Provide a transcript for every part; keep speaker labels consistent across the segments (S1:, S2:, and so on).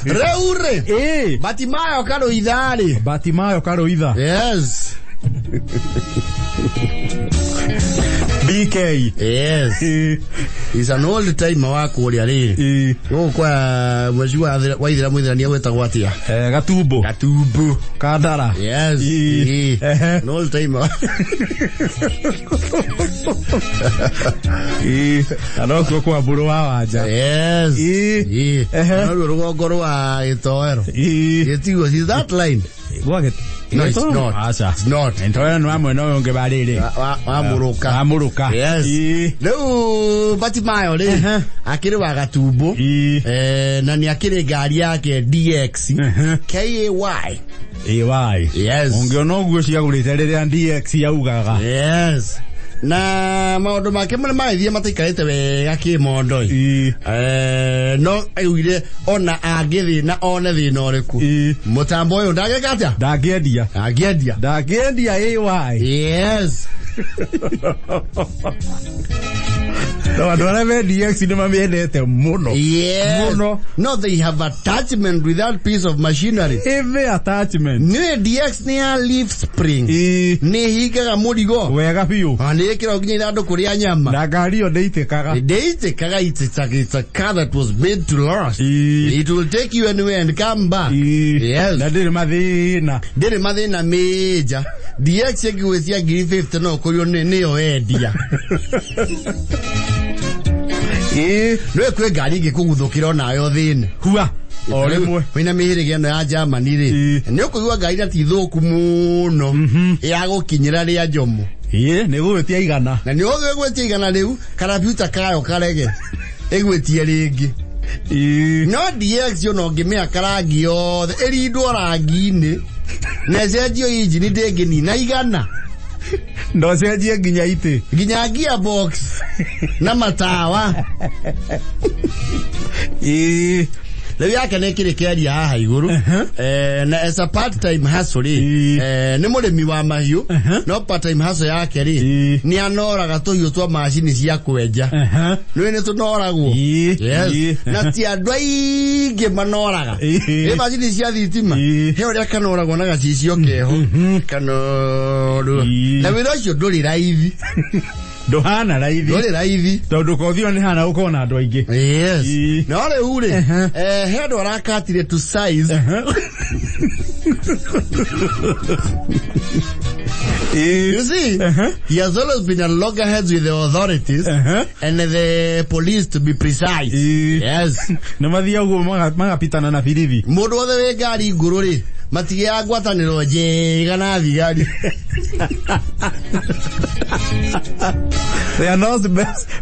S1: Rĩu rĩ,
S2: Ĩĩ.
S1: Batimayo Karũitha rĩ.
S2: Batimayo Karũitha.
S1: Yes.
S2: BK.
S1: Yes.
S2: Ĩĩ.
S1: He's an old timer wa kũrĩa rĩrĩ.
S2: Ĩĩ.
S1: Gũkũ kwa mwezi wa waithĩra mũithĩrania gwĩtagwo atĩa?
S2: Eh, Gatumbo.
S1: Gatumbo.
S2: Kandara.
S1: Yes.
S2: Ĩĩ.
S1: Ĩĩ.
S2: Ehe.
S1: An old timer.
S2: Ĩĩ. Na nokuo kwa mbũrũ wa wanja.
S1: Yes.
S2: Ĩĩ.
S1: Ĩĩ.
S2: Ehe.
S1: Noruo rũgongo rwa gĩtoero.
S2: Ĩĩ.
S1: Gĩtiguo, see that line?
S2: Gwa
S1: No, it's not.
S2: Aca.
S1: It's not.
S2: Ntoero nĩ wa mwena ũyũ ũngĩ wa rĩrĩ.
S1: Wa mũrũka.
S2: Wa mũrũka.
S1: Yes.
S2: Ĩĩ.
S1: Rĩu Batimayo rĩ,
S2: Ehe.
S1: akĩrĩ wa Gatumbo.
S2: Ĩĩ.
S1: Eh, na nĩ akĩrĩ ngari yake DX
S2: Ehe.
S1: KAY.
S2: AY.
S1: Yes.
S2: Ũngĩona ũguo ciagũrĩte rĩrĩa DX yaugaga.
S1: Yes. Na maũndũ make marĩa magĩthiĩ mataikarĩte wega kĩmondo.
S2: Ĩĩ.
S1: Eh, no augire ona angĩthĩna one thĩna ũrĩkũ.
S2: Ĩĩ.
S1: Mũtambo ũyũ ndangĩka atĩa?
S2: Ndangĩendia.
S1: Angĩendia.
S2: Ndangĩendia AY.
S1: Yes.
S2: No andũ arĩa me DX nĩ mamĩendete mũno.
S1: Yes.
S2: Mũno.
S1: No, they have attachment with that piece of machinery.
S2: Heavy attachment.
S1: Nĩ DX nĩ ya leaf spring.
S2: Ĩĩ.
S1: Nĩ hingaga mũrigo.
S2: Wega biũ.
S1: Na nĩ ĩkĩragwo nginya ithandũkũ rĩa nyama.
S2: Na ngari ĩyo ndĩitĩkaga.
S1: Ndĩitĩkaga, it's a car that was made to last.
S2: Ĩĩ.
S1: It will take you anywhere and come back.
S2: Ĩĩ.
S1: Yes.
S2: Na ndĩrĩ mathĩna.
S1: Ndĩrĩ mathĩna major. DX ĩngĩgwĩtia ngiri 50 no ũkũrio nĩyo wendia.
S2: Ĩĩ.
S1: Nĩwe kwĩ ngari ĩngĩkũguthũkĩra onayo thĩna.
S2: Hua. O rĩmwe.
S1: Wĩna mĩhĩrĩga ĩno ya Germany rĩ,
S2: Ĩĩ.
S1: nĩ ũkũigua ngari na ti thũku mũno ya gũkinyĩra rĩa njomo.
S2: Ĩĩ, nĩ gũgwĩtia igana.
S1: Na nĩ ũgĩ gwĩtia igana rĩu, karabiuta kayo karege ĩgwĩtie rĩngĩ.
S2: Ĩĩ.
S1: No DX ona ũngĩmĩhaka rangi yothe ĩrindwo rangi-inĩ na ĩcenjio injini ndĩngĩnina igana.
S2: Ndocenjie nginya itĩ.
S1: Nginya gearbox na matawa.
S2: Ĩĩ.
S1: Rĩu yake nĩ kĩrĩ kĩaria haha igũrũ. Eh, na as a part time hustle rĩ,
S2: Ĩĩ.
S1: eh, nĩ mũrĩmi wa mahiũ, no part time hustle yake rĩ,
S2: Ĩĩ.
S1: nĩ anoraga tũhiũ twa macini cia kwenja.
S2: Ehe.
S1: Nĩ nĩ tũnoragwo.
S2: Ĩĩ.
S1: Yes.
S2: Ĩĩ.
S1: Na ti andũ aingĩ manoraga.
S2: Ĩĩ.
S1: Ĩ macini cia thitima.
S2: Ĩĩ.
S1: He ũrĩa kanoragwo na gacicio keho. Kanorwo.
S2: Ĩĩ.
S1: Na wĩra ũcio ndũrĩ raithi.
S2: Ndũhana raithi.
S1: Ndũrĩ raithi.
S2: Tondũ kothi ĩyo nĩ hana gũkorwo na andũ aingĩ.
S1: Yes.
S2: Ĩĩ.
S1: No rĩu rĩ, eh, he andũ arakatire to size.
S2: Ĩĩ.
S1: You see, he has always been at loggerheads with the authorities and the police to be precise.
S2: Ĩĩ.
S1: Yes.
S2: Nĩ mathiaga ũguo magapitana na birithi.
S1: Mũndũ wothe wĩ ngari ngũrũ rĩ, matigĩaga ngwatanĩro njega na thigari.
S2: They are not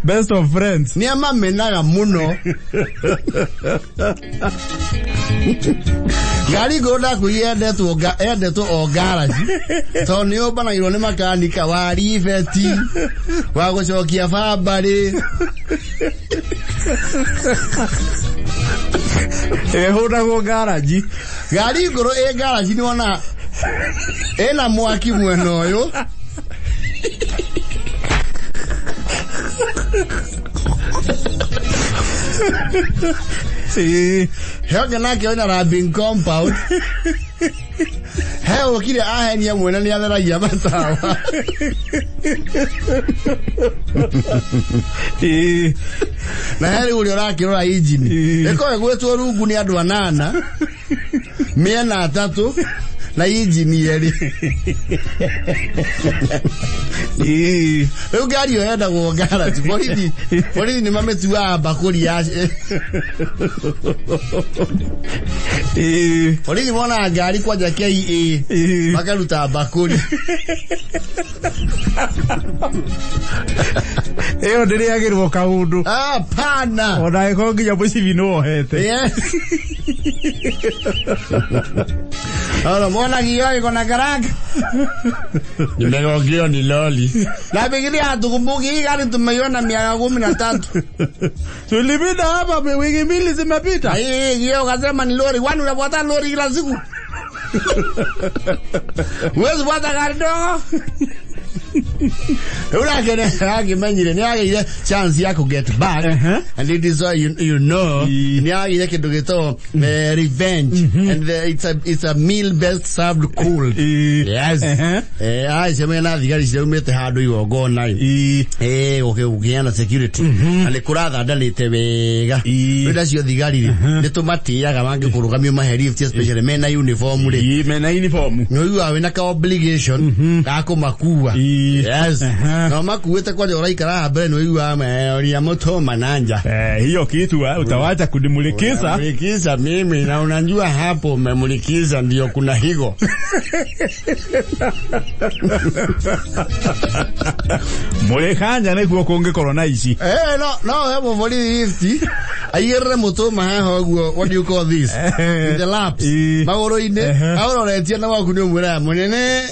S2: best of friends.
S1: Nĩ amamenaga mũno. Ngari ngũrũ ndakwĩrire yendetwo o ngaraji tondũ nĩ yũmbanagĩrwo nĩ makanika wa ribeti wa gũcokia bambarĩ.
S2: Ĩhũragwo ngaraji.
S1: Ngari ngũrũ ĩ ngaraji nĩ wona ĩna mwaki mwena ũyũ.
S2: Ĩĩ.
S1: He ũngĩ nake wĩna rubbing compound. He ũkire ahenia mwene nĩ atheragia matawa.
S2: Ĩĩ.
S1: Na he rĩu ũrĩa ũrakĩrora injini.
S2: Ĩĩ.
S1: Ĩkoragwo ĩgwĩtwo rungu nĩ andũ anana, mĩena atatũ na injini erĩ.
S2: Ĩĩ.
S1: Rĩu ngari ĩyo yendagwo ngaraji. Borithi nĩ mamĩtuaga mbakũri ya
S2: Ĩĩ.
S1: Borithi monaga ngari kwanja KA
S2: Ĩĩ.
S1: makaruta mbakũri.
S2: Ĩyo ndĩrĩagĩrwo kaũndũ.
S1: Hapana.
S2: Ona ĩkorwo nginya mũcibi nĩ wohete.
S1: Yes. Ora, mbona kioo iko na karaka? Nimegongeo ni loli. Na pengine hatukumbuki hii gari tumeiona miaka 13.
S2: Tulipita hapa wiki mbili zimepita.
S1: Hii kioo kasema ni lori. Kwani unafuata lori kila siku? Huwezi fuata gari dogo. Rĩu nake nĩarakĩmenyire nĩagĩire chance ya kũ get back. And it is why you nĩagĩire kĩndũ gĩtagwo revenge, and it's a meal best served cold. Yes. Agĩcemania na thigari ciraumĩte handũ igongona. Gũkĩgĩa security na nĩ kũrathandanĩte wega. Rĩu nacio thigari rĩ, nĩ tũmatĩaga mangĩkũrũgamio mahe lift, especially mena uniform rĩ.
S2: Mena uniform.
S1: Nĩ ũiguaga wĩna ka obligation ga kũmakua. Yes. Na makuĩte kwanja ũraikara haha mbere nĩ ũiguaga meoria mũtũma na nja.
S2: Eh, hiyo kitu utawacha kunimulikisa.
S1: Mulikisa mimi na unajua hapo umemulikiza ndio kuna higo.
S2: Mũrĩkanja nĩguo kũngĩkorwo na ici.
S1: Eh, no no he mũborithi lift aigĩrĩre mũtũma haha ũguo, what do you call this, in the laps, magũrũ-inĩ, aũroretie na waku nĩ ũmwĩraga mũnene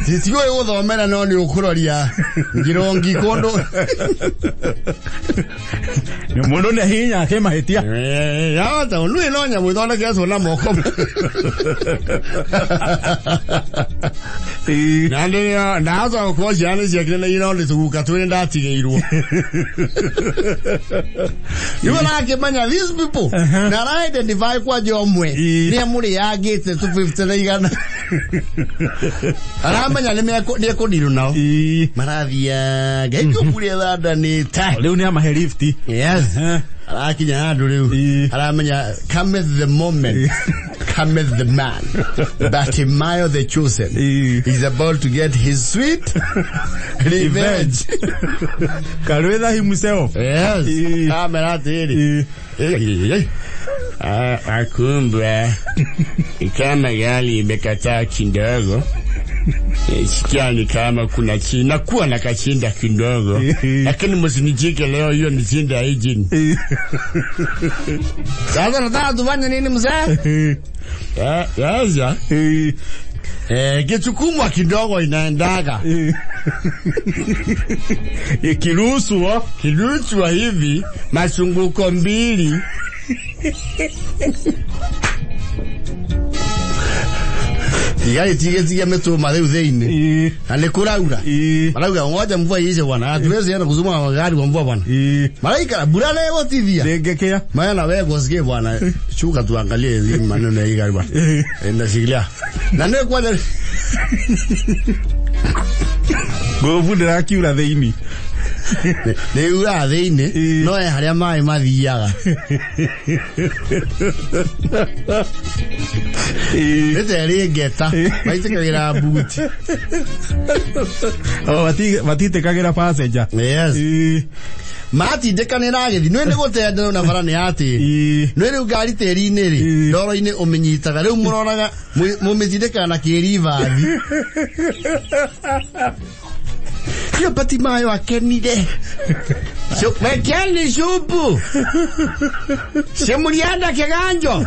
S1: titiũĩ gũthomera no nĩ ũkũroria ngirongi kũndũ.
S2: Mũndũ nĩ ahihinya akĩmahĩtia.
S1: Yahota nĩ no nyamũ ĩthondeketwo na moko na ndĩ ndahota gũkorwo ciana nĩ ciakire na ino nĩ tũguka twĩrĩ ndatigĩirwo nĩguo nakĩmenya these people na ara identify kwanja ũmwe nĩ amũrĩangĩte 250 na igana aramenya nĩ ekũndirũ nao marathiaga ikũburia thandanĩte.
S2: Rĩu nĩ amahe lift.
S1: Yes. Arakinya handũ rĩu aramenya cometh the moment, cometh the man, Bartimaeus the chosen. He's about to get his sweet revenge.
S2: Karwetha himself.
S1: Yes. Amera atĩrĩrĩ, akumbwa kama gari imekataa kidogo. Sikia ni kama kuna chini nakuwa na kashinda kidogo, lakini msinijike leo, hiyo ni shinda ya engine. Sasa nataka tufanye nini, mzee? Sasa kisukumwa kidogo inaendaga.
S2: Ikiruhusu
S1: kirushwa hivi masunguko mbili thigari tigetigia mĩtũma rĩu thĩinĩ na nĩ kũraura. Marauga ngoja mvua iishe bwana, hatuwezi enda kuzuma magari kwa mvua bwana. Maraikara mbura na ĩgũtithia.
S2: Ndĩngĩkĩa.
S1: Maana wewe gosikie bwana, shuka tuangalie hii maneno ya hii gari bwana. Enda shikilia na nĩ kwanja.
S2: Nguvu ndĩrakiura thĩinĩ.
S1: Nĩ yuraga thĩinĩ no he harĩa maĩ mathiaga nĩ ta ĩrĩ ngeta maitĩkagĩra buti.
S2: Oh, matitĩkagĩra passenger.
S1: Yes. Matindĩkanĩra gĩthi nĩ gũtendera na bara nĩ atĩri nĩ rĩu ngari tĩri-inĩ rĩ ndoro-inĩ ũmĩnyitaga rĩu mũroraga mũmĩtindĩkaga na kĩrivathi hiyo Batimayo akenire. Wekeni supu simulianda kiganjo.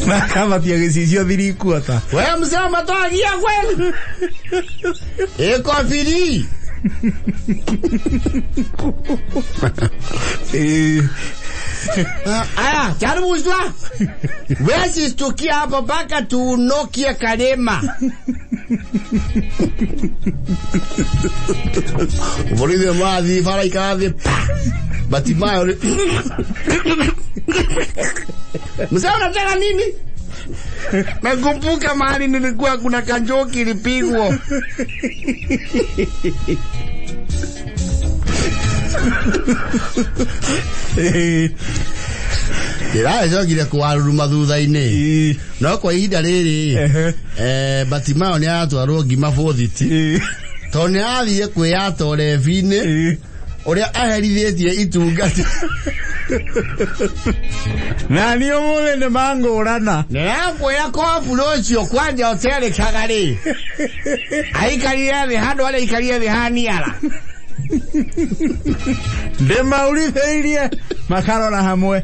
S2: Makabatia gĩcicio thirikuota.
S1: We mzee matoagia kweli iko free. Aya, charubuzwa wesi stukia hapo mpaka tunokie kalema borithi mathi bara ikarathi pa Batimayo mzee unataka nini? Nakumbuka mahali nilikuwa kuna kanjoki ilipigwa. Ndĩragĩcokire kũwaruruma thutha-inĩ no kwa ihinda rĩrĩ Batimayo nĩ aratwarwo ngima bothiti tondũ nĩ arathire kwĩyata ũrebi-inĩ ũrĩa aherithĩtie itungata.
S2: Na niĩ ũmũthĩ nĩ mangũrana.
S1: Ndĩrakwĩra kobura ũcio kwanja ũterĩkaga rĩ aikarire thĩ handũ harĩa aikarire thĩ haniara.
S2: Ndĩmaurithĩirie makarora hamwe.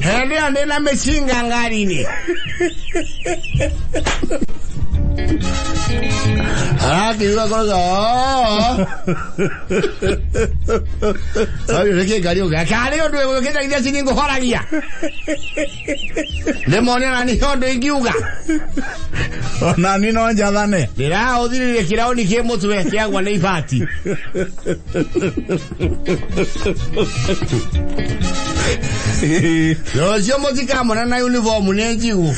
S1: Hĩndĩ ĩyo ndĩna mĩcinga ngari-inĩ. Arakiuga koroga. Ayo reke ngari uga. Kari undu gukitaithia cini nguhoragia. Ndimone na ni undu ingiuga.
S2: Ona ni no njathane.
S1: Ndĩrahũthĩrire kĩraũni kĩ mũtwe kĩagwa nĩ ibati. Rũciũ mũtikamona na uniform nĩ njigũ.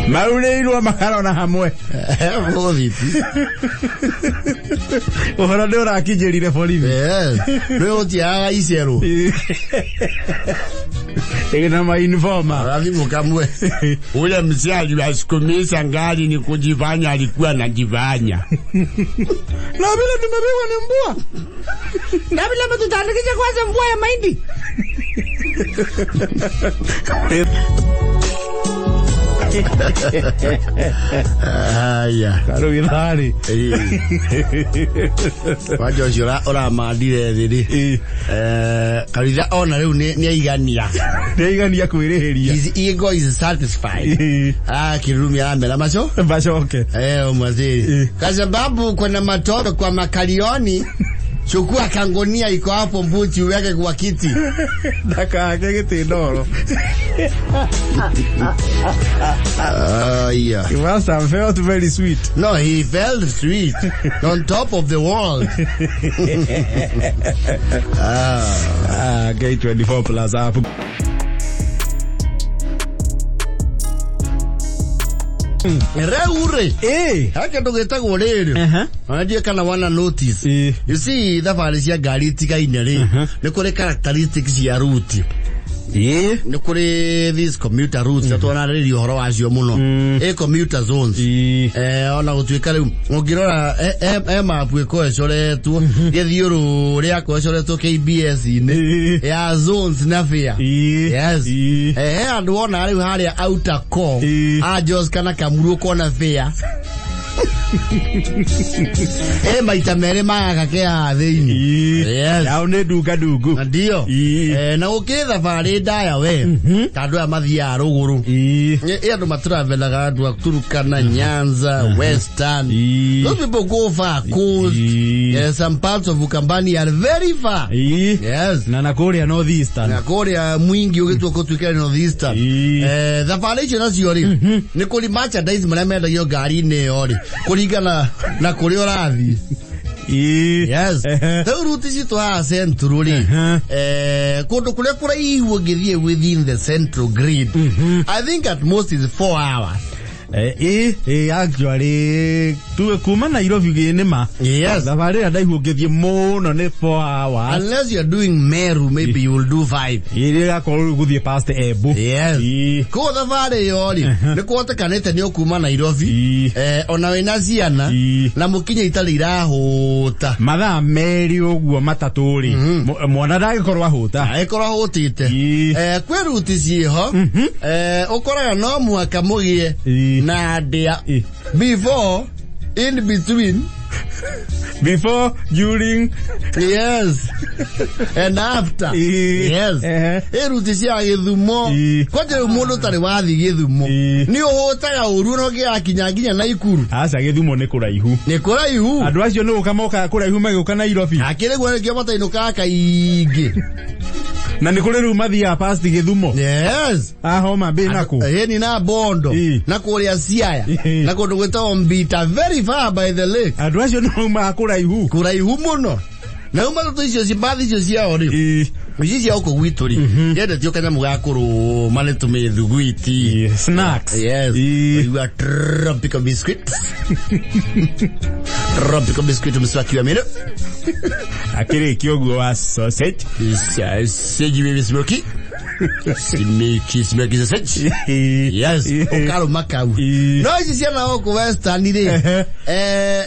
S2: Maurĩirwo makarona hamwe.
S1: Bũthiti.
S2: Ũhoro nĩ ũrakinyĩrire borithi.
S1: Yes. Rĩu ũtiagaga icerũ.
S2: Ĩna mainforma.
S1: Alafu kamwe ule mzee aliwasukumisha ngari ni kujifanya alikuwa anajifanya.
S2: Na vile tumepigwa ni mbwa.
S1: Na vile mtutandikisha kwanza mvua ya mahindi. Haya.
S2: Karugithari.
S1: Wanja ũcio ũramandire thĩ rĩ. Karitha ona rĩu nĩ aigania.
S2: Nĩaigania kwĩrĩhĩria.
S1: His ego is satisfied. Akirumia aramera maco.
S2: Bacoke.
S1: Mwaziri. Kwa sababu kuna matope kwa makalioni. Chukua kangonia iko hapo mbuti uweke kwa kiti.
S2: Ndakahake gĩtĩ ndoro.
S1: Yeah.
S2: He must have felt very sweet.
S1: No, he felt sweet. On top of the world.
S2: K24 plus app.
S1: Rĩu rĩ. Hake ndũgĩtagwo rĩrĩ. Ona kana wana notice. You see thabarĩ cia ngari itigaine rĩ. Nĩ kũrĩ characteristics cia route. Nĩ kũrĩ these commuter routes mm. Twanarĩrĩria ũhoro wacio mũno. Commuter zones. Ona gũtuĩka rĩu ũngĩrora e mapu ĩkorwo ĩcoretwo gĩthiũrũrĩ yakorwo ĩcoretwo KBS-inĩ ya zones na fare. Yes. He andũ wona rĩu harĩa outer core a Jos kana Kamuru ũkona fare. Maita merĩ maya ke haha thĩinĩ. Yes.
S2: Yao nĩ ndunga ndungu.
S1: Ndio. Na gũkĩrĩ thabarĩ ndaya we. Ta andũ aya mathiaga rũgũrũ. Andũ matravelaga andũ a Turkana, Nyanza, Western. Those people go far, coast. Some parts of Ukambani are very far. Yes.
S2: Na kũrĩa North Eastern.
S1: Na kũrĩa mwingi ũgĩtua gũtuĩka North Eastern. Thabarĩ icio nacio rĩ, nĩ kũrĩ merchandise marĩa mendagio ngari-inĩ ĩyo rĩ, kũringana na kũrĩa ũrathiĩ. Yes. Rĩu ruti citũ haha Central rĩ, kũndũ kũrĩa kũraihu ũngĩthiĩ within the central grid, I think at most is 4 hours.
S2: Actually, tuwe kuma Nairobi gĩ nĩma.
S1: Yes.
S2: Thabarĩ ĩrĩa ndaihu ũngĩthiĩ mũno nĩ 4 hours.
S1: Unless you're doing Meru, maybe you will do 5.
S2: Ĩrĩa ĩgakorwo rĩu gũthiĩ past Embu.
S1: Yes. Koguo thabarĩ ĩyo rĩ, nĩ kũhotekanĩte nĩ ũkuma Nairobi, ona wĩna ciana, na mũkinye itarĩ irahũta.
S2: Mathaa merĩ ũguo matatũ rĩ, mwana ndangĩkorwo ahũta.
S1: Angĩkorwo ahũtĩte. Kwĩ ruti ciĩho, ũkoraga no mũhaka mũgĩe na ndĩa before, in between,
S2: before, during,
S1: yes, and after. Yes. Ruti cia Gĩthumo. Kwanja rĩu mũndũ ũtarĩ wathiĩ Gĩthumo, nĩ ũhũtaga ũru no ũngĩgakinya nginya Naikuru.
S2: Aca Gĩthumo nĩ kũraihu.
S1: Nĩ kũraihu.
S2: Andũ acio nĩ gũka mokaga kũraihu magĩũka Nairobi.
S1: Akĩrĩ guo nĩkĩo matainũkaga kaingĩ.
S2: Na nĩ kũrĩ rĩu mathiaga past Gĩthumo.
S1: Yes.
S2: A Homa Bay na kũ.
S1: Ĩni na Bondo. Na kũrĩa Siaya. Na kũndũ gwĩtagwo Mbita, very far by the lake.
S2: Andũ acio nĩ maumaga kũraihu.
S1: Kũraihu mũno. Na rĩu matatũ icio mbathi icio ciao rĩ. Ici cia gũkũ gwitũ rĩ, yendetio kanyamũ ga kũrũma nĩ tũmĩthuguiti.
S2: Snacks.
S1: Yes. Ũigua tropical biscuit. Tropical biscuit mswaki wa meno.
S2: Akĩrĩkia ũguo wa sausage.
S1: Sausage baby smoky. Smoky smoky sausage. Yes. Ũkarũma kau. No ici ciana gũkũ Western rĩ,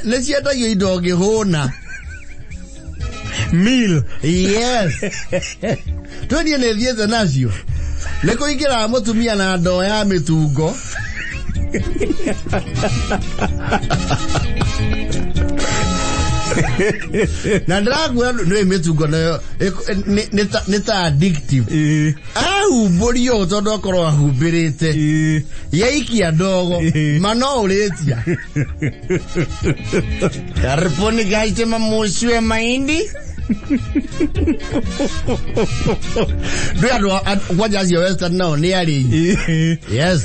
S1: nĩ ciendagio indo ũngĩhũna.
S2: Meal.
S1: Yes. Twenie nĩ thiĩte nacio. Nĩ kũingĩraga mũtumia na ndoo ya mĩtungo. Na ndĩrakwĩra nĩ mĩtungo nayo nĩ ta addictive. Yahumbũrio ũũ tondũ akorwo ahumbĩrĩte. Yaikia ndogo. Ma no ũrĩtia. Karibuni customer muciwe mahindi. Ndwĩ andũ kwanja acio Western nao nĩ arĩi. Yes.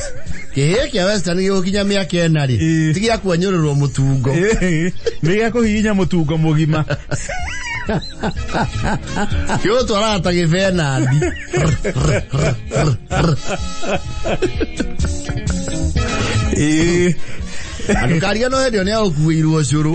S1: Kĩhĩĩ kĩa Western gĩgũkinya mĩaka 4 rĩ. Ti gĩa kwenyũrĩrwo mũtungo.
S2: Nĩ gĩa kũhihinya mũtungo mũgima.
S1: Gĩgũtwaraga ta gĩbenandi. Ndũkariganwo hĩndĩ ĩyo nĩ agũkuĩirwo cũrũ.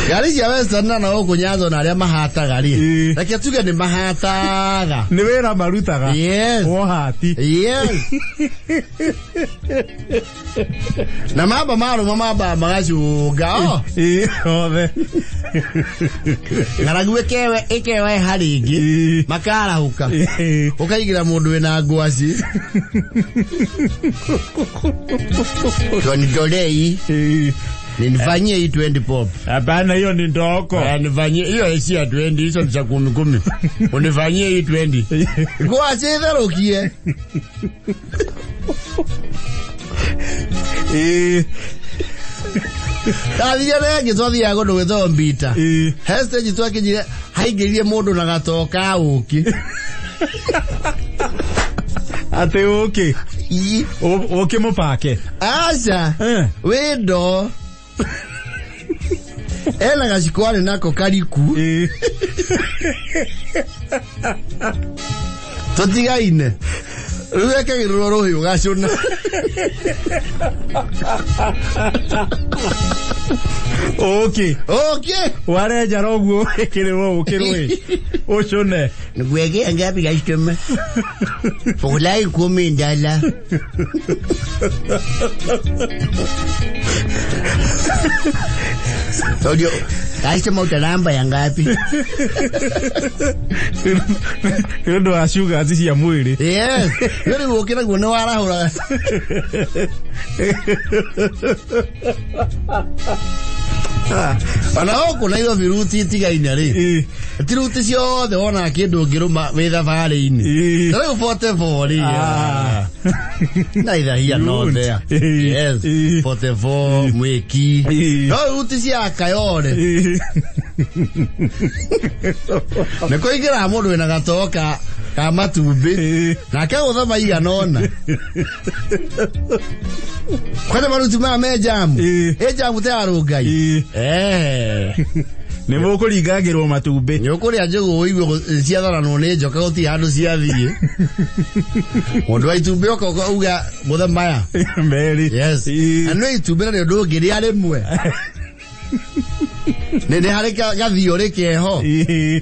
S1: Ngari cia Western na gũkũ Nyanza na arĩa mahataga rĩ. Reke tuge nĩ mahataga.
S2: Nĩ wĩra marutaga.
S1: Yes.
S2: Wohati.
S1: Yes. Na mamba marũma mambaga magacũnga. Oh.
S2: Othe.
S1: Ng'aragu ĩkewe ĩkewe harĩ ĩngĩ. Makarahũka. Ũkaigĩra mũndũ wĩna ngwaci. Tonitolei. Nifanyie hii 20 pop.
S2: Hapana, hiyo ni ndoko.
S1: Nifanyie hiyo si ya 20, hizo ni za kumi kumi. Unifanyie hii 20. Ngwaci itherũkie. Ndathire na ĩngĩ twathiaga kũndũ gwĩtagwo Mbita. He stage twakinyire haingĩrire mũndũ na gatoo ka ũkĩ.
S2: Atĩ ũkĩ. Ũkĩ mũbake.
S1: Aca. Wĩ ndoo. Ena gaciko arĩ nako kariku. Tũtigaine. Rĩu ekagĩrĩrwo rũhĩ ũgacũna.
S2: Ũkĩ.
S1: Ũkĩ.
S2: Warenjara ũguo wĩkĩrĩrwo ũkĩ rũĩ. Ũcũne.
S1: Nikuwekea ngapi customer? Fungulai 10 ndala. Ndio customer utalamba ya ngapi?
S2: Nĩ ũndũ wa sugar cia mwĩrĩ.
S1: Yes. Rĩu ũkĩ naguo nĩ warahũra. Ona gũkũ Nairobi ruti itigaine rĩ. Ti ruti ciothe wonaga kĩndũ ũngĩrũma wĩ thabarĩ-inĩ. Ta rĩu 44 rĩ. Neither here nor there. Yes. 44 Mwiki. No ruti cia Kayole. Nĩ kũingĩraga mũndũ wĩna gatoo ka matumbĩ. Nake gũtha maigana ũna. Kwani maruti maya me jamu. Ĩ jamu ta ya rũngai.
S2: Nĩ mũkũringangĩrwo matumbĩ.
S1: Nĩ ũkũrĩa njũgũ ũigue ciatharanwo nĩ njoka gũtirĩ handũ ciathiĩ. Mũndũ wa itumbĩ oka uga gũtha maya.
S2: Merĩ.
S1: Yes. Na nĩ itumbĩ narĩo ndũngĩrĩa rĩmwe. Nĩ harĩ gathiorĩ keho.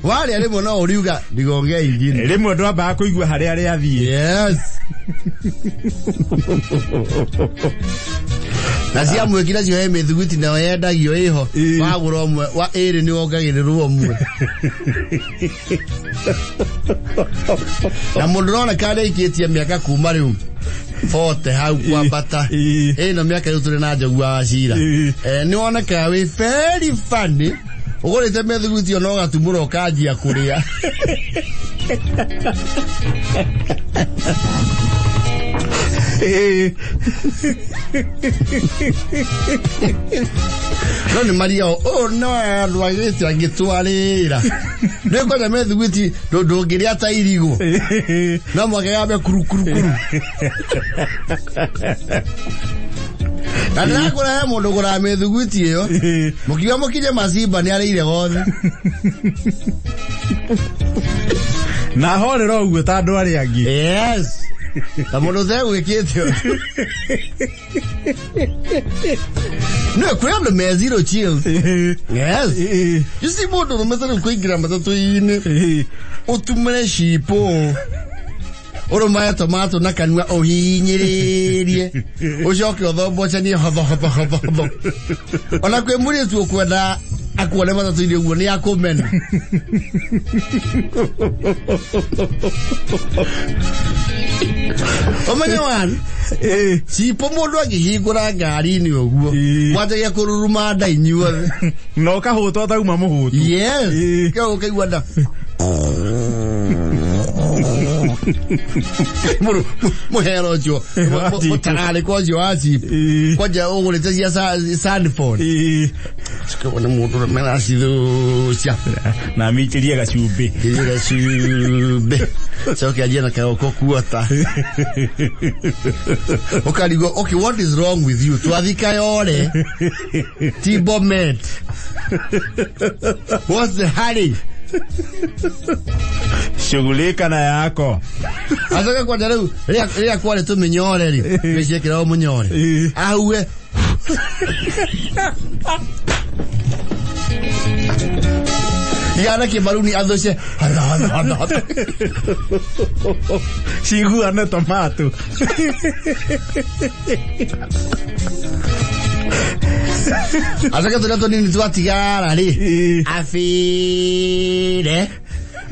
S1: Warĩa rĩmwe no ũriuga ndigonge ingine.
S2: Rĩmwe ndwambaga kũigua harĩa rĩathiĩ.
S1: Yes. Na cia mwĩki nacio he mĩthuguti nayo yendagio ĩho. Wagũra ũmwe wa ĩrĩ nĩ wongagĩrĩrwo ũmwe. Na mũndũ ũroneka nĩaikĩtie mĩaka kuma rĩu 40 hau kwambata. Ĩno mĩaka rĩu tũrĩ na Njogu wa Wachira. Nĩ wonekaga wĩ very funny. Ũgũrĩte mĩthuguti ona ũgatumũra ũkanjia kũrĩa. No nĩ maria ũũ no andũ agĩte angĩtwarĩra. Nĩ kwenda mĩthuguti ndũngĩrĩa ta irigũ. No mwaka yambe kuru kuru kuru. Na ndĩrakũra he mũndũ ũgũraga mĩthuguti ĩyo. Mũkiuga mũkinye macimba nĩ arĩire gothe.
S2: Na horera ũguo ta andũ arĩa angĩ.
S1: Yes. Ta mũndũ ũtegwĩkĩte ũndũ. No, kwĩ andũ me zero chill. Yes. You see mũndũ ũrũme ta rĩu kũingĩra matatũ-inĩ ũtumĩre cipo ũrũmae tomato na kanua ũhihinyĩrĩrie ũcoke ũthombocanie hotho hotho hotho hotho. Ona kwĩ mũirĩtu ũkwenda akuone matatũ-inĩ ũguo nĩ akũmena. Ũmenye one cipo mũndũ angĩhingũra ngari-inĩ ũguo mwanjagia kũruruma nda inyuothe.
S2: Na ũkahũtwo tauma mũhũtu.
S1: Yes. Kĩo ũkaigua nda. Mũrũ mũhero ũcio mũtararĩko ũcio wa chip kwanja ũgũrĩte cia Sanford cikĩona mũndũ ũrĩa maracithũcia.
S2: Na mikirie gacumbĩ.
S1: Kĩrie gacumbĩ, coke anjie na kagoko kuota ũkarigwo, okay, what is wrong with you? Twathika yore Tibomet, what's the hurry?
S2: Shughulika na yako.
S1: Acoke kwanja rĩu rĩrĩa kwarĩ tũmĩnyore rĩ, nĩciekĩragwo mũnyore ahuhe igana kĩmaruni athũce.
S2: Ciguane tomato.
S1: Acoke tũrĩa tũnini twatigara rĩ, abĩre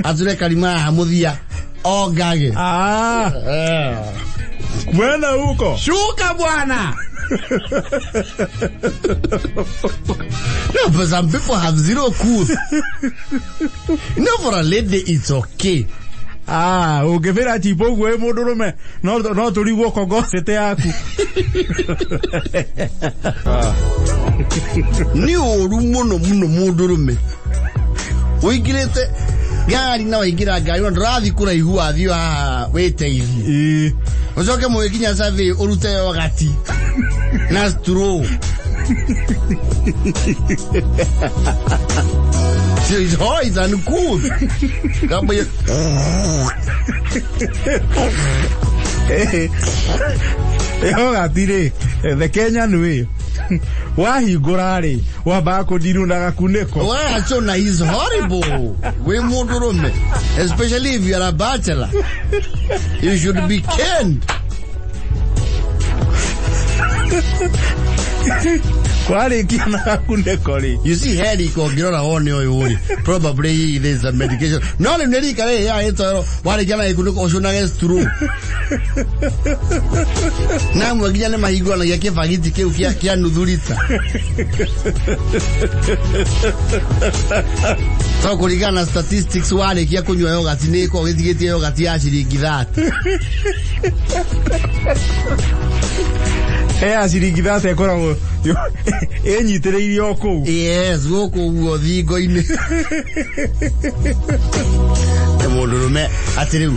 S1: ature karima haha mũthia ongage.
S2: Ah, kwenda huko.
S1: Shuka bwana. No, but some people have zero cool. No, for a lady it's okay.
S2: Ah, ũngĩbĩra chipo ũguo wĩ mũndũ rũme no tũrigwo kongocete yaku.
S1: Nĩ ũru mũno mũno mũndũ rũme ũingĩrĩte ngari na waingĩra ngari na ndũrathiĩ kũraihu, wathiĩ haha wĩteithie, ũcoke mũgĩkinya survey ũrute yogati na straw. So it's hot and cool. Kamba
S2: Yogati rĩ, the Kenyan way, wahingũra rĩ, wambaga kũndirwo na gakunĩko.
S1: Wachona is horrible. We mũndũrũme, especially if you are a bachelor, you should be caned.
S2: Warĩkia na gakunĩko rĩ,
S1: You see, heri ũngĩrora wone ũyũ rĩ, probably there is a medication. No rĩu nĩ rika rĩrĩ ya ĩtoro warĩkia na gĩkunĩko ũcũnage straw. Na amwe nginya nĩ mahingũranagia kĩbagiti kĩu kĩa nuthu rita. To kũringana na statistics, warĩkia kũnyua yogati nĩ ĩkoragwo gĩtigĩtie yogati ya ciringi 30.
S2: Ya ciringi 30 ĩkoragwo ĩnyitĩrĩire o kũu.
S1: Yes, gũkũ ũguo thingo-inĩ. Nĩ mũndũrũme atĩ rĩu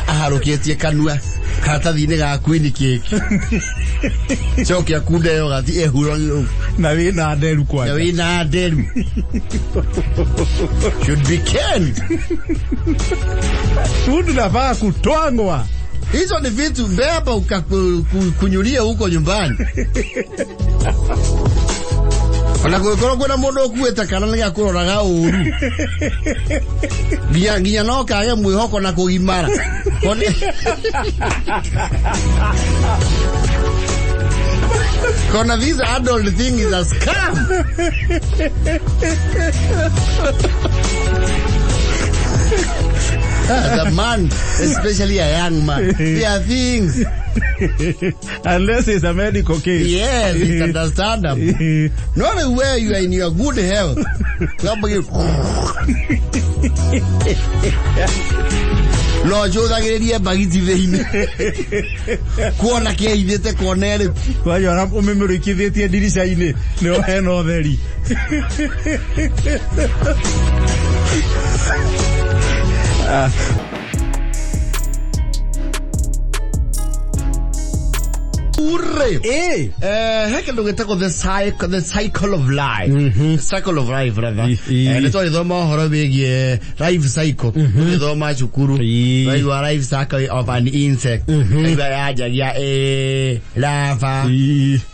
S1: aharũkĩtie kanua karatathi-inĩ ga queen cake, coke akunde yogati ehura
S2: Na wĩna nderu
S1: na
S2: kwanja.
S1: Wĩna nderu, should be canned.
S2: Mundu nafaa kutwangwa.
S1: Hizo ni vitu beba ukakunyulia huko nyumbani. Ona kũngĩkorwo kwĩna mũndũ ũkuĩte kana nĩ gakũroraga ũru nginya no kage mwĩhoko na kũgimara. Kona this adult thing is a scam. Ah, the man, especially a young man, there are things.
S2: Unless it's a medical case.
S1: Yes, it's understandable. Not where you are in your good health. No njũthagĩrĩrie mbagiti thĩinĩ kuona kĩaithĩte kona ĩrĩkũ.
S2: Kwanja ona ũmĩmũrĩkithĩtie ndirica-inĩ nĩho hena ũtheri.
S1: Ure.
S2: Eh.
S1: He kĩndũ gĩtagwo the cycle of life. The cycle of life, brother. Nĩ twagĩthoma ũhoro wĩgiĩ life cycle tũgĩthoma cukuru. Waigua life cycle of an insect, waigua yanjagia larva.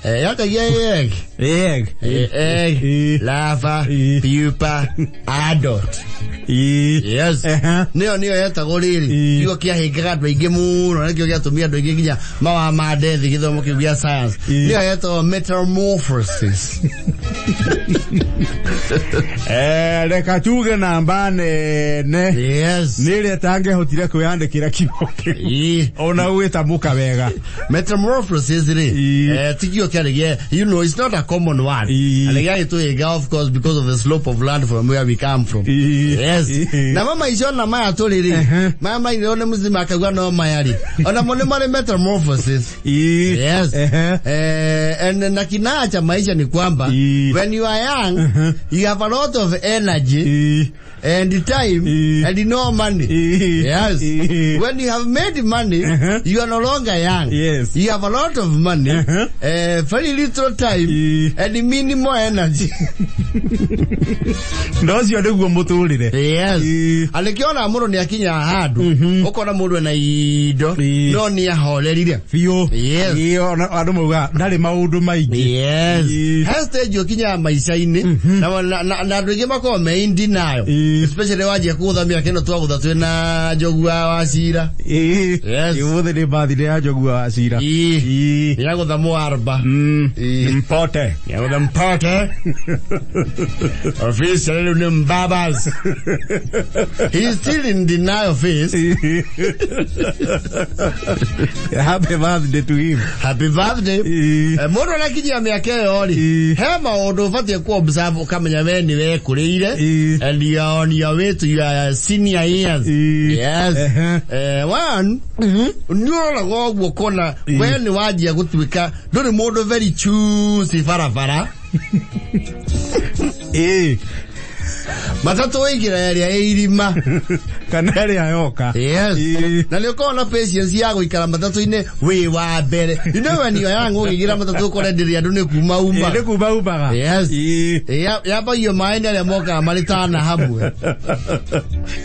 S1: Yanjagia egg.
S2: Egg.
S1: Egg, larva, pupa, adult. Yes. Nĩyo yetagwo rĩrĩ kiugo kĩahĩngaga andũ aingĩ mũno na nĩkĩo gĩatũmire andũ aingĩ nginya mawamande thĩ gĩthomo kĩu gĩa science.
S2: Ii.
S1: Nĩyo yetagwo metamorphosis.
S2: Reka tuge namba nene
S1: Yes.
S2: nä ä rä a tangähotire kwä andä kä ra kiugo kä u
S1: Ii.
S2: ona gwä tamå wega.
S1: Metamorphosis rĩ,
S2: Ii.
S1: ti kiugo kĩarĩ gĩa, it's not a common word.
S2: Ii.
S1: And gĩagĩtũhĩnga, of course, because of the slope of land from where we come from.
S2: Ii.
S1: Yes.
S2: Ii.
S1: Namo maica ona maya tũrĩ rĩ, maya mainĩrwo nĩ mũcima akauga no maya rĩ, onamo nĩ marĩ metamorphosis.
S2: Ii.
S1: Yes.
S2: Ehe.
S1: And na kinaa cha maisha ni kwamba
S2: Ii.
S1: when you are young, you have a lot of energy
S2: Ii.
S1: and time
S2: Ii.
S1: and no money.
S2: Ii.
S1: Yes.
S2: Ii.
S1: When you have made money, you are no longer young.
S2: Yes.
S1: You have a lot of money, very little time,
S2: Ii.
S1: and minimal energy.
S2: Na ũcio nĩguo mũtũrĩre.
S1: Yes.
S2: Ii.
S1: Alikiona mũndũ nĩ akinya handũ, ũkona mũndũ ena indo,
S2: Ii.
S1: no nĩ ahorerire.
S2: Biũ.
S1: Yes.
S2: Ii, ona andũ maugaga ndarĩ maũndũ maingĩ.
S1: Yes.
S2: Ii.
S1: He stage ũkinyaga maica-inĩ, na andũ aingĩ makoragwo me in denial.
S2: Ii.
S1: Especially wanjia kũgũtha mĩaka ĩno twagũtha twĩna njogua wa cira.
S2: Ii.
S1: Yes.
S2: Ũmũthĩ nĩ birthday ya njogua wa cira.
S1: Ii.
S2: Ii.
S1: Nĩagũtha mũarba. Ii.
S2: Mpote.
S1: Nĩagũtha mpote. Officially rĩu nĩ mbabas. He is still in denial phase.
S2: Happy birthday to him.
S1: Happy birthday.
S2: Ii.
S1: Mũndũ arakinyia mĩaka ĩyo rĩ,
S2: Ii.
S1: he maũndũ ũbatiĩ ku observe ũkamenya we nĩ wekũrĩire
S2: Ii.
S1: and you are on your way to your senior years.
S2: Ii.
S1: Yes.
S2: Ehe.
S1: One, nĩ ũroraga ũguo ũkona we nĩ wanjia gũtuĩka ndũrĩ mũndũ very choosy barabara.
S2: Ii.
S1: Matatũ waingĩra ĩrĩa ĩ irima.
S2: Kana ĩrĩa yoka.
S1: Yes.
S2: Ii.
S1: Na nĩ ũkoragwo na patience ya gũikara matatũ-inĩ wĩ wa mbere. You know when you are young ũkĩingĩra matatũ ũkore ndĩrĩ andũ nĩ kuma uma.
S2: Ii, nĩ kuma umaga.
S1: Yes.
S2: Ii.
S1: Yambagio maĩ nĩ arĩa mokaga marĩ tana hamwe.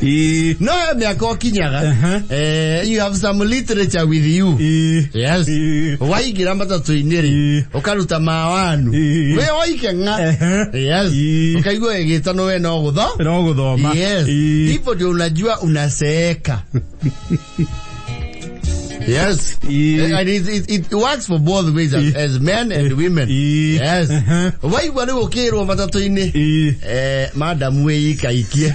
S2: Ii.
S1: No he mĩaka ũkinyaga, you have some literature with you.
S2: Ii.
S1: Yes.
S2: Ii.
S1: Waingĩra matatũ-inĩ rĩ,
S2: Ii.
S1: ũkaruta mawanu.
S2: Ii.
S1: Wĩ oike ng'a.
S2: Ehe.
S1: Yes.
S2: Ii.
S1: Ũkaigua ĩgĩtanwo we no gũtho.
S2: No gũthoma.
S1: Yes.
S2: Ii.
S1: Hivyo ndio unajua unaseeka. Yes.
S2: Ii.
S1: And it works for both ways as men and women.
S2: Ii.
S1: Yes. Waigua rĩu ũkĩrwo matatũ-inĩ.
S2: Ii.
S1: Madam wĩikaikie.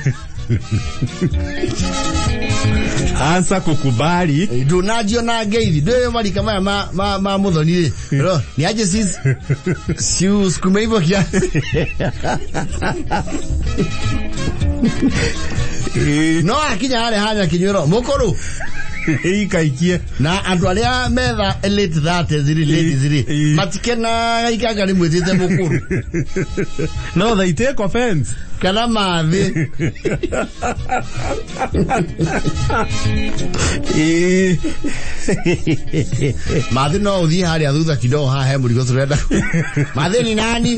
S2: Anza kukubali.
S1: Ndũnanjio na ngeithi. Ndũĩ marika maya ma mũthoni rĩ. Ro, ni aje sis si usukume hivyo kiasi.
S2: Ii.
S1: No akinya harĩa hanya kinyuĩro mũkũrũ.
S2: Ĩikaikie.
S1: Na andũ arĩa metha late 30s rĩ, ladies rĩ,
S2: Ii.
S1: matikenaga ikanga rĩmwĩtĩte mũkũrũ
S2: No they take offense.
S1: kana mathĩ.
S2: Ii.
S1: Mathĩ no ũthiĩ harĩa thutha kidogo haha he mũrigo tũrenda. Mathĩ ni nani?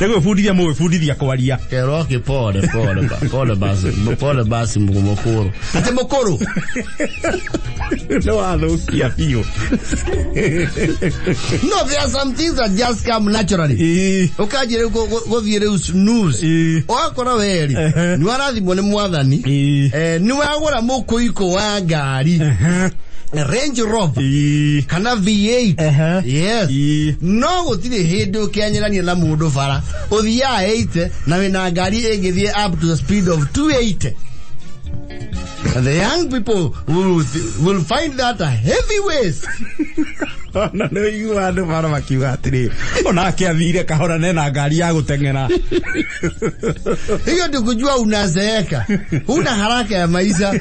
S2: Nĩ gwĩbundithia mũgwĩbundithia kwaria.
S1: Keroke pole pole pole basi pole basi mũkũrũ. Atĩ mũkũrũ.
S2: Nĩ wathũkia biũ.
S1: No, there are some things that just come naturally.
S2: Ii.
S1: Ũkanjia rĩu gũthiĩ rĩu snooze.
S2: Ii.
S1: Ũgakora weri
S2: Ehe.
S1: nĩ warathimwo nĩ mwathani.
S2: Ii.
S1: Nĩ wagũra mũkũikũ wa ngari Range Rover
S2: Ii.
S1: kana V8.
S2: Ehe.
S1: Yes.
S2: Ii.
S1: No gũtirĩ hĩndĩ ũkĩanyerania na mũndũ bara ũthiaga 80 na wĩna ngari ĩngĩthiĩ up to the speed of 280. And the young people will find that a heavy waste.
S2: Ona nĩ ũiguaga andũ bara makiuga atĩrĩ onake athire kahora nena ngari ya gũteng'era.
S1: Hiyo ndio kujua unazeeka. Huna haraka ya maisha.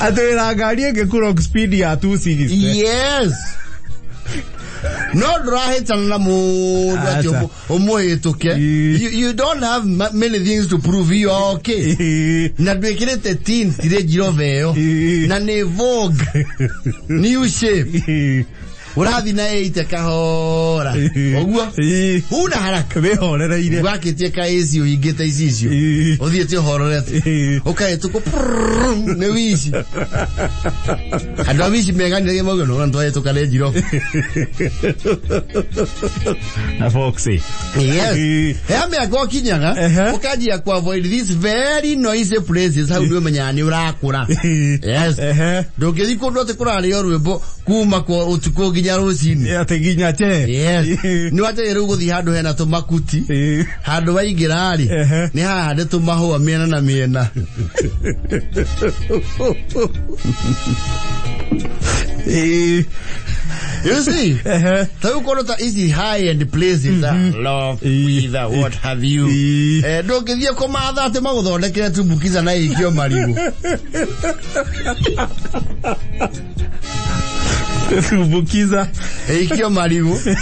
S2: Atĩ wĩna ngari ĩngĩ clock speed ya 260.
S1: Yes. No ndũrahĩtana na mũndũ atĩ
S2: Aca.
S1: ũmũhĩtũke.
S2: Ii.
S1: You don't have many things to prove you are okay.
S2: Ii.
S1: Na ndwĩkĩrĩte tint Range Rover ĩyo.
S2: Ii.
S1: Na nĩ Vogue. New shape.
S2: Ii.
S1: Ũrathiĩ na 80 kahora. Ũguo.
S2: Ii.
S1: Huna haraka.
S2: Wĩhorereire.
S1: Wakĩtie ka AC ũhingĩte icicio.
S2: Ii.
S1: Ũthiĩte ũhororete.
S2: Ii.
S1: Ũkahĩtũkwo prrrr, nĩ wici. Andũ a wici meganire mauga no twahĩtũka Range Rover.
S2: Na Foxy.
S1: Yes.
S2: Ii.
S1: He mĩaka ũkinyaga
S2: Ehe.
S1: ũkanjia ku avoid these very noisy places hau nĩ ũmenyaga nĩ ũrakũra.
S2: Ii.
S1: Yes.
S2: Ehe.
S1: Ndũngĩthiĩ kũndũ atĩ kũrarĩo rwĩmbo Kuma kwa ũtukũ nginya rũcinĩ.
S2: Atĩ nginya che.
S1: Yes. Nĩ wanjagia rĩu gũthiĩ handũ hena tũmakuti. Handũ waingĩra rĩ, nĩ hahande tũmahũa mĩena na mĩena. You see? Ta rĩu kũndũ ta ici high end places, love, either, what have you. Ndũngĩthiĩ kũmatha atĩ magũthondekere tumbukiza na ĩikio marigũ.
S2: Tumbukiza.
S1: Ĩikio marigũ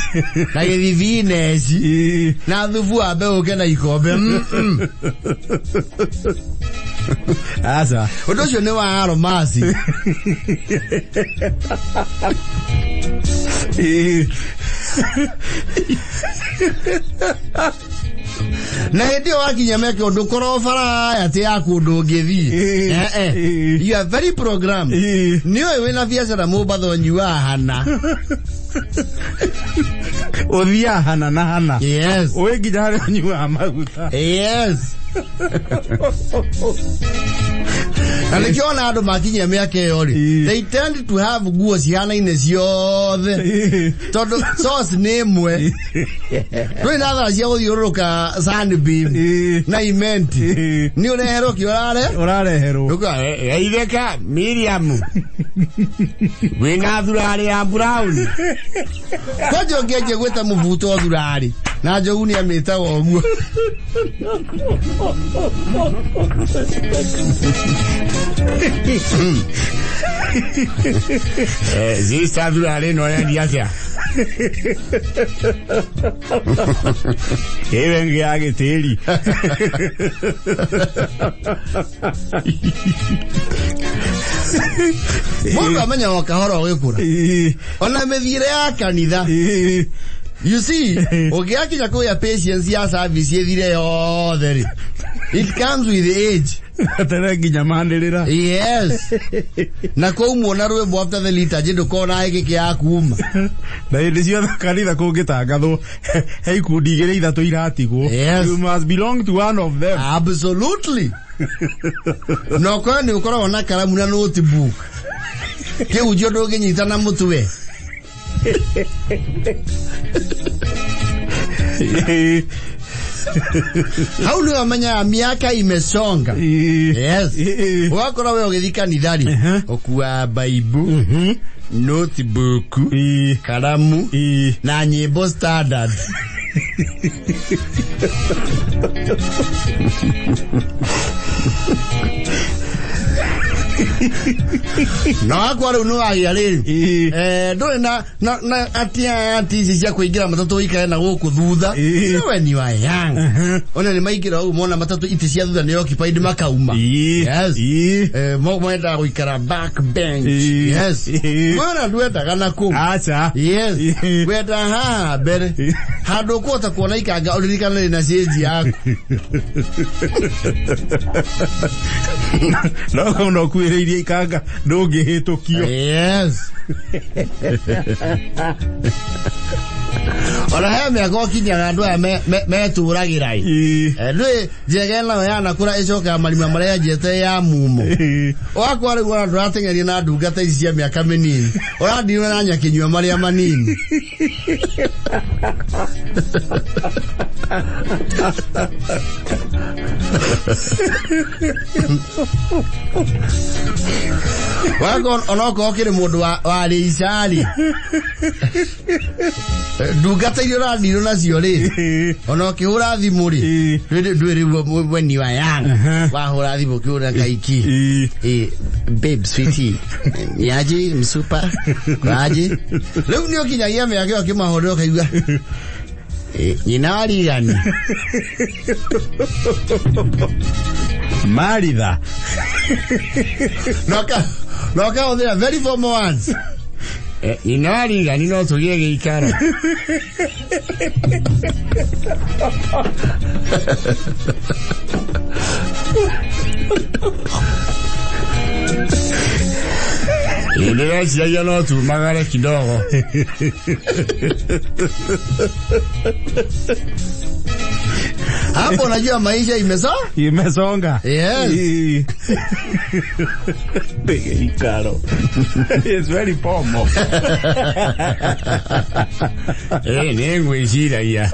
S1: na gĩthibineci na thubu wa mbeũ ũke na ikombe.
S2: Aca.
S1: Ũndũ ũcio nĩ wa aromasi. Na hĩndĩ ĩyo wakinya meke ũndũ korwo baraya atĩ ya kũndũ ũngĩthiĩ. You are very programmed. Nĩ ũĩ wĩna biacara Mombatha ũnyuaga hana.
S2: Ũthiaga hana na hana.
S1: Yes.
S2: Ũĩ nginya harĩa ũnyuaga maguta.
S1: Yes. Na nĩkĩo ona andũ makinyia mĩaka ĩyo rĩ, they tend to have nguo cihanaine ciothe, tondũ source nĩ ĩmwe. Ndũrĩ na thaa cia gũthiũrũrũka Sunbeam na imenti. Nĩ ũreherwo kĩ ũrare.
S2: Ũrareherwo.
S1: Geithĩka Miriam, wĩna thurarĩ ya brown. Kwanja ũngĩanjia gwĩta mũbuto thurarĩ, na njogu nĩ amĩtaga ũguo. Sister, thurarĩ ĩno ũrendia atĩa?
S2: Ĩyo ĩngĩ ya gĩtĩri.
S1: Mũndũ amenyaga o kahora ũgĩkũra. Ona mĩthiĩre ya kanitha. You see, ũngĩgakinya kũgĩa patience ya service ĩthire yothe rĩ, it comes with age.
S2: Tere nginya manĩrĩra.
S1: Yes. Na kwaumwo na rwĩmbo after the liturgy ndũkona gĩkĩ ya kuma.
S2: Na hĩndĩ ciothe kanitha kũngĩtangathwo he ikundi igĩrĩ ithatũ iratigwo.
S1: Yes.
S2: You must belong to one of them.
S1: Absolutely. Na ũkorwo nĩ ũkoragwo na karamu na notebook. Kĩhunjio ndũngĩnyita na mũtwe. Hau nĩ ũmenyaga mĩaka imesonga. Yes. Ũgakora we ũgĩthiĩ kanitha rĩ, ũkuaga Bible, notebook, karamu na nyĩmbo standard. Na wakwa rĩu nĩ wagĩa rĩrĩ, ndũrĩ na atia ati ici cia kũingĩra matatũ ũikare na gũkũ thutha. You know when you are young, ona nĩ maingĩra ũguo mona matatũ itĩ cia thutha nĩ occupied makauma. Yes. Mendaga gũikara back bench. Yes. Mwana ndwendaga na kũu.
S2: Aca.
S1: Yes. Wenda haha mbere, handũ ũkũhota kuona ikanga ũririkane na cĩnji yaku.
S2: No kona ũkuhĩrĩirie ikanga ndũngĩhĩtũkio.
S1: Yes. Ona he mĩaka ũkinyaga andũ aya metũragĩra ĩ. Ndũĩ njega nayo yanakũra ĩcokaga marima marĩa yanjĩte ya mumo. Wakwa rĩu ona ndũrateng'eria na ndungata ici cia mĩaka mĩnini, ũrandirwo na nyakĩnyua marĩa manini. Wakwa onokorwo ũkĩrĩ mũndũ wa rĩica-rĩ, ndungata iria ũrandirwo nacio rĩ, ona ũkĩhũra thimũ rĩ, ndwĩ rĩu when you are young, wahũra thimũ ũkĩhũra kaiki, "Babe, sweetie, niaje msupa, kwaje?" Rĩu nĩ ũkinyagia mĩaka ĩyo ũkĩmahũrĩra ũkaigua, "Nyina wa rigani."
S2: Maritha.
S1: Na ũkahũthĩra very formal words. "Nyina wa rigani, no tũgĩe gĩikaro?" Ndĩreciragia no tumagare kidogo. Hapo unajua maisha imesa
S2: Imesonga.
S1: Yes.
S2: Ikaro. It's very formal.
S3: Nä ngwä ciragia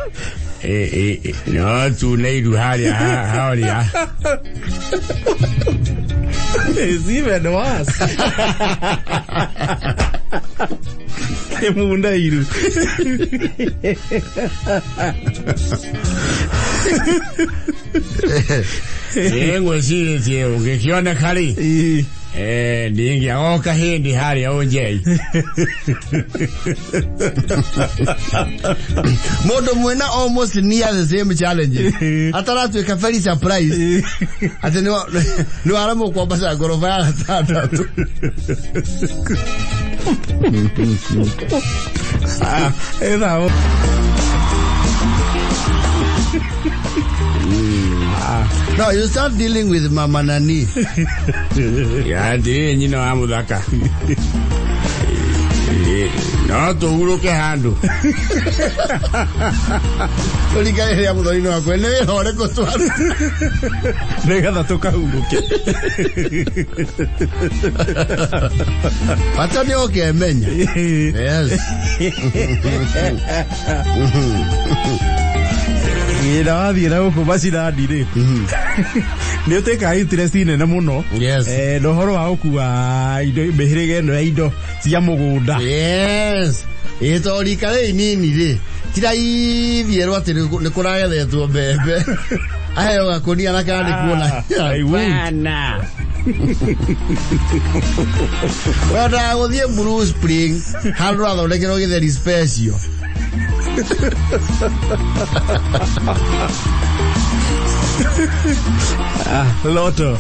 S3: no tune iru harĩa harĩa.
S2: It's even worse. Munda iru.
S3: Nä ngwä cirĩtie ũngĩkĩoneka rĩ, ndingĩagoka hĩndĩ harĩa ũnjei.
S1: Mundu mwena almost near the same challenges ataratuĩka very surprise atĩ nĩ waremwo kwambaca ngoroba ya gatandatũ.
S2: Ah, ĩtha.
S1: No, you start dealing with mama nani.
S3: Ya ndĩ nyina wa mũthaka, no tũhurũke handũ.
S1: Tũringane rĩa mũthoni-inĩ wakwa nĩ wĩra ũrĩkũ twaruta.
S2: Nĩgetha tũkahurũke.
S1: Bata nĩ ũkemenya. Yes.
S2: Wĩra wathiĩ na gũkũ macinani rĩ, nĩ ũtuĩkaga interest nene mũno.
S1: Yes.
S2: Na ũhoro wa gũkua indo, mĩhĩrĩga ĩno ya indo cia mũgũnda.
S1: Yes, ĩ to rika rĩ inini rĩ ti raithi erwo atĩ nĩ kũragethetwo mbembe, aheo gakũnia na kana nĩ kuona.
S2: I would.
S3: Bana.
S1: Wendaga gũthiĩ Blue Spring handũ rathondekerwo gĩtheri special.
S2: Ah, loto.